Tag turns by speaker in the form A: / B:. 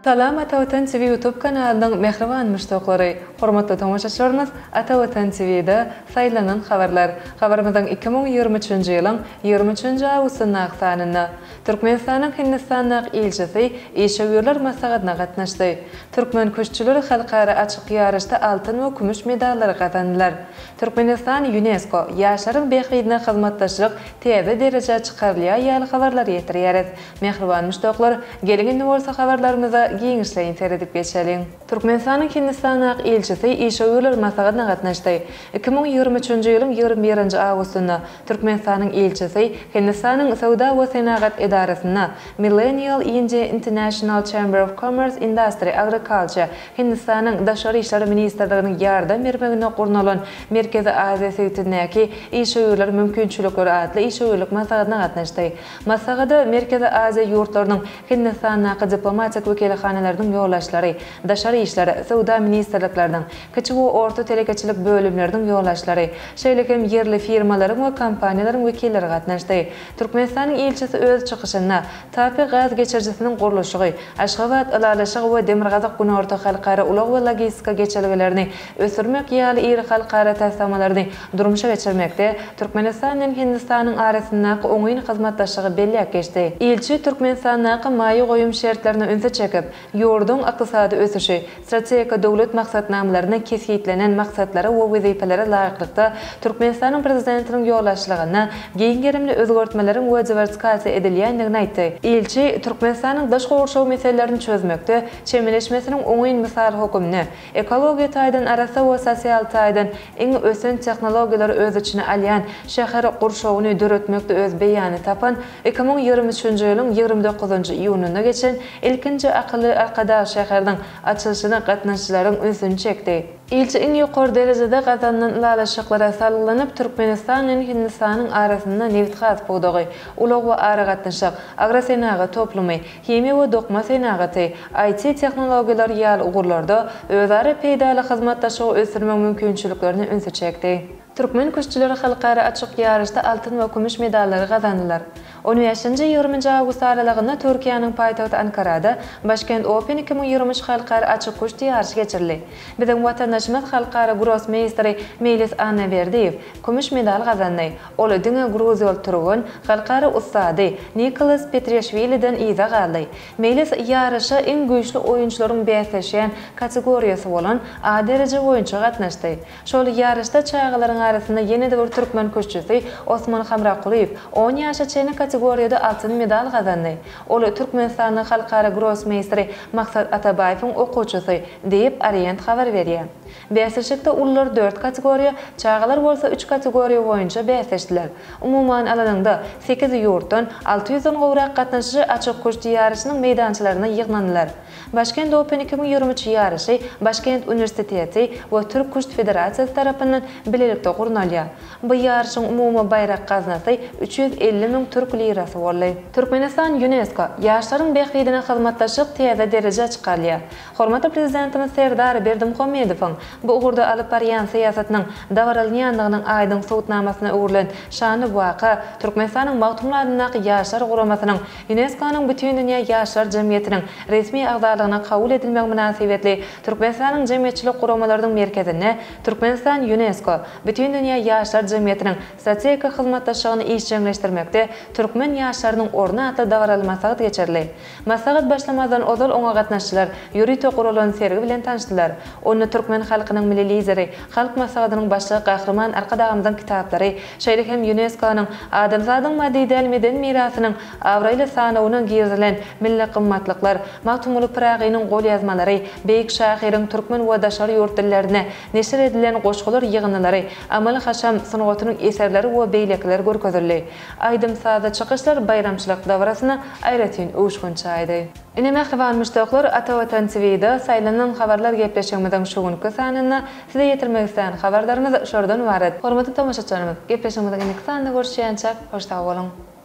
A: Salam Ata Watan TV YouTube kanalynyň mähriban muşdaklary! Hormatly tomaşaçylarymyz Ata Watan TV-da Saýlanan habarlar habarymyzyň 2023-nji ýylyň 23-nji awgustyndaky sanynda Türkmenistanyň Hindistandaky ilçisi işewürler maslahatyna gatnaşdy. Türkmen küştçüleri halkara açyk ýaryşda altyn we kümüş medallary gazandylar. Türkmenistan Ýunesko, ýaşlaryň bähbidine hyzmatdaşlyk täze derejä çykarylýar ýaly habarlary ýetirýäris. Mähriban muşdaklar, geliň indi bolsa habarlarymyza giňişleýin seredip geçeliň. Türkmenistanyň Hindistandaky ilçisi işewürler maslahatyna gatnaşdy. 2023-nji ýylyň 21-nji awgustynda Türkmenistanyň ilçisi Hindistanyň Söwda we senagat edarasynda Millennial India International Chamber of Commerce Industry Agriculture Hindistanyň Daşary işler ministrliginiň ýardam bermeginde gurnalan Merkezi Aziýa sebitindäki işewürler mümkinçilikleri atly işewürlik maslahatyna gatnaşdy. Maslahata Merkezi Aziýa ýurtlarynyň Hindistandaky diplomatik wekilhanalarynyň ýolbaşçylary, Daşary işler, Söwda ministrlikleriniň, kiçi we orta telekeçilik bölümleriniň ýolbaşçylary, şeýle hem ýerli firmalaryň we kompaniýalaryň wekilleri gatnaşdy. Türkmenistanyň ilçisi öz çykyşynda TAPI gaz geçirijisiniň gurluşygy, Aşgabat ylalaşygy we Demirgazyk-Günorta halkara ulag we logistika geçelgelerini ösdürmek ýaly iri halkara taslamalaryny durmuşa geçirmekde Türkmenistan bilen Hindistanyň arasyndaky oňyn hyzmatdaşlygy belläp geçdi. Ilçi Türkmenistandaky maýa goýum şertlerine ünsi çekip, ýurduň ykdysady ösüşi, strategik döwlet maksatnamalarynda kesgitlenen maksatlara we wezipelere laýyklykda Türkmenistanyň Prezidentiniň ýolbaşçylygynda giň gerimli özgertmeleriň we diwersifikasiýa edilýändigini aýtdy. Ilçi Türkmenistanyň daşky gurşaw meselelerini çözmekde çemeleşmesiniň oňyn mysaly höküminde ekologiýa taýdan arassa we sosial taýdan iň ösen tehnologiýalary öz içine alýan şäher gurşawyny döretmekde öz beýanyny tapan 2023-nji ýylyň 29-njy iýunynda geçen ilkinji akylly Arkadag şäheriniň açylyşyna gatnaşyjylaryň ünsüni çekdi. Ilçi iň ýokary derejede gazanylan ylalaşyklara salgylanyp, Türkmenistan bilen Hindistanyň arasynda nebitgaz pudagy, ulag we aragatnaşyk, agrosenagat toplumy, himiýa we dokma senagaty, IT-tehnologiýalary ýaly ugurlarda özara peýdaly hyzmatdaşlygy ösdürmegiň mümkinçiliklerine ünsi çekdi. Türkmen küştçüleri halkara açyk ýaryşda altyn we kümüş medallary gazandylar. On bäşinji, ýigriminji awgust aralygynda Türkiýäniň paýtagty Ankarada Başkent Open 2023 halkara açyk küşt ýaryşy geçirildi. Biziň watandaşymyz halkara grossmeýsteri Meýlis Annaberdiýew kümüş medal gazandy. Ol diňe gruziýaly türgen, halkara ussady Nikolas Petriaşwiliden yza galdy. Meýlis ýaryşa iň güýçli oýunçylaryň bäsleşýän kategoriýasy bolan A dereje boýunça gatnaşdy. Şol ýaryşda çagalaryň arasynda ýene-de bir türkmen küştçüsi Osman Hamrakulyýew on ýaşa çenli kategoriýada altyn medal gazandy. Ol Türkmenistanyň halkara grossmeýsteri Maksat Atabaýewiň okuwçysy, diýip, Orient habar berýär. Bäsleşikde ulular dört kategoriýa, çagalar bolsa üç kategoriýa boýunça bäsleşdiler. Umuman alanyňda, sekiz ýurtdan 600-den gowrak gatnaşyjy açyk küşt ýaryşynyň meýdançalaryna ýygnandylar. Başkent Open 2023 ýaryşy Başkent uniwersiteti we Türk küşt federasiýasy tarapyndan bilelikde gurnalýar. Bu ýaryşyň umumy baýrak gaznasy 350 müň türk lirasy boldy. Türkmenistan Ýunesko, ýaşlaryň bähbidine hyzmatdaşlyk täze derejä çykarylýar. Hormatly Prezidentimiz Serdar Berdimuhamedowyň bu ugurda alyp barýan syýasatynyň dabaralanýandygynyň aýdyň subutnamasyna öwrülen şanly waka Türkmenistanyň Magtymguly adyndaky Ýaşlar guramasynyň Ýunesko-nyň Bütindünýä Ýaşlar jemgyýetiniň resmi agzalygyna kabul edilmegi mynasybetli Türkmenistanyň Jemgyýetçilik guramalarynyň merkezinde Türkmenistan Ýunesko, Bütindünýä Ýaşlar jemgyýetiniň strategik hyzmatdaşlygyny işjeňleşdirmekde türkmen ýaşlarynyň orny atly dabaraly maslahat geçirildi. Maslahat başlamazdan ozal oňa gatnaşyjylar ýörite guralan sergi bilen tanyşdylar. Onda türkmen halkynyň Milli Lideri, Halk Maslahatynyň Başlygy Gahryman Arkadagymyzyň kitaplary, şeýle hem Ýunesko-nyň Adamzadyň maddy däl medeni mirasynyň abraýly sanawyna girizilen milli gymmatlyklar, Magtymguly Pyragynyň golýazmalary, beýik şahyryň türkmen we daşary ýurt dillerinde neşir edilen goşgular ýygyndylary, amaly-haşam sungatynyň eserleri we beýlekiler görkezildi. Aýdym-sazly çykyşlar baýramçylyk dabarasyna aýratyn öwüşgin çaýdy. Ine mähriban muşdaklar Ata Watan TVda Saýlanan habarlar gepleşigimiziň şu günki sanynda size ýetirmek islän habarlarymyz şulardan ybarat. Hormatly tomaşaçylarymyz, gepleşigimiziň indiki sanynda görüşýänçäk hoş sag boluň!